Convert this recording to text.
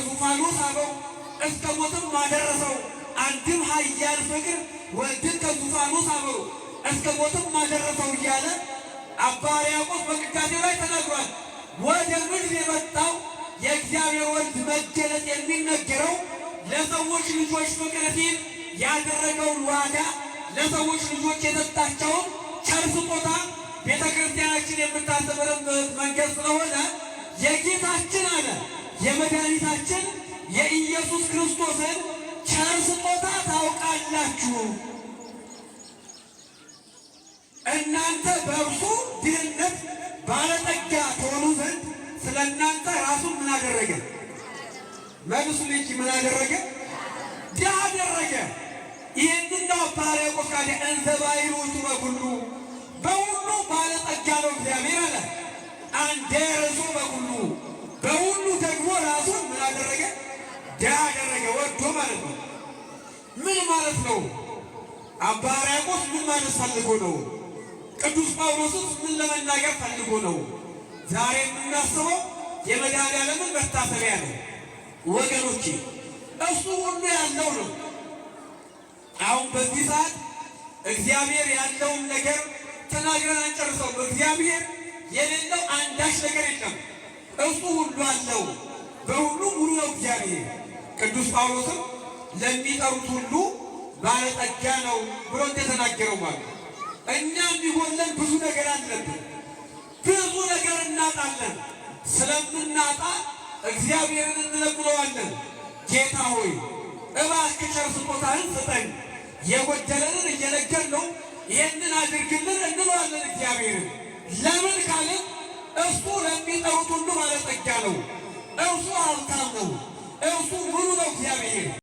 ከዙፋኑ ሳበው፣ እስከ ሞትም አደረሰው። አንድም ኃያል ፍቅር ወልድን ከዙፋኑ ሳበው፣ እስከ ሞትም አደረሰው እያለ አባ ሕርያቆስ በቅዳሴው ላይ ተናግሯል። ወደ ምድር የመጣው የእግዚአብሔር ወልድ መገለጥ የሚነገረው ለሰዎች ልጆች ፍቅር ሲል ያደረገውን ዋጋ፣ ለሰዎች ልጆች የሰጣቸውን ቸር ስጦታ ቤተ ክርስቲያናችን የምታስተምርበት መንገድ ስለሆነ የጌታችን አለ የመድኃኒታችን የኢየሱስ ክርስቶስን ቸር ስጦታ ታውቃላችሁ። እናንተ በእርሱ ድህነት ባለጠጋ ትሆኑ ዘንድ ስለ እናንተ ራሱን ምን አደረገ? መልሱ ልጅ ምን አደረገ? ድሀ አደረገ። ይህንን ነው አባ ሕርያቆስ ታዲያ እንዘ ባሕሩ ውእቱ በኩሉ፣ በሁሉ ባለጠጋ ነው እግዚአብሔር አለ። አንዴ ርሱ በኩሉ፣ በሁሉ ደግሞ ራሱን ምን አደረገ? ድሀ አደረገ፣ ወዶ ማለት ነው። ምን ማለት ነው? አባ ሕርያቆስ ምን ማለት ፈልጎ ነው? ቅዱስ ጳውሎስስ ምን ለመናገር ፈልጎ ነው? ዛሬ የምናስበው የመድኃኔዓለምን መታሰቢያ ነው ወገኖቼ። እሱ ሁሉ ያለው ነው። አሁን በዚህ ሰዓት እግዚአብሔር ያለውን ነገር ተናግረን አንጨርሰውም። እግዚአብሔር የሌለው አንዳች ነገር የለም። እሱ ሁሉ አለው፣ በሁሉ ሙሉ ነው እግዚአብሔር። ቅዱስ ጳውሎስም ለሚጠሩት ሁሉ ባለጠጋ ነው ብሎ እንደተናገረው ማለት ነው። እኛ የሚጎለን ብዙ ነገር አለብን። ብዙ ነገር እናጣለን። ስለምናጣ እግዚአብሔርን እንለምነዋለን። ጌታ ሆይ እባክህ ቸር ስጦታህን ስጠኝ፣ የጎደለንን እየነገርነው ይህንን አድርግልን እንለዋለን እግዚአብሔርን። ለምን ካልን እሱ ለሚጠሩት ሁሉ ባለጠጋ ነው። እርሱ ሀብታም ነው። እርሱ ሙሉ ነው እግዚአብሔር።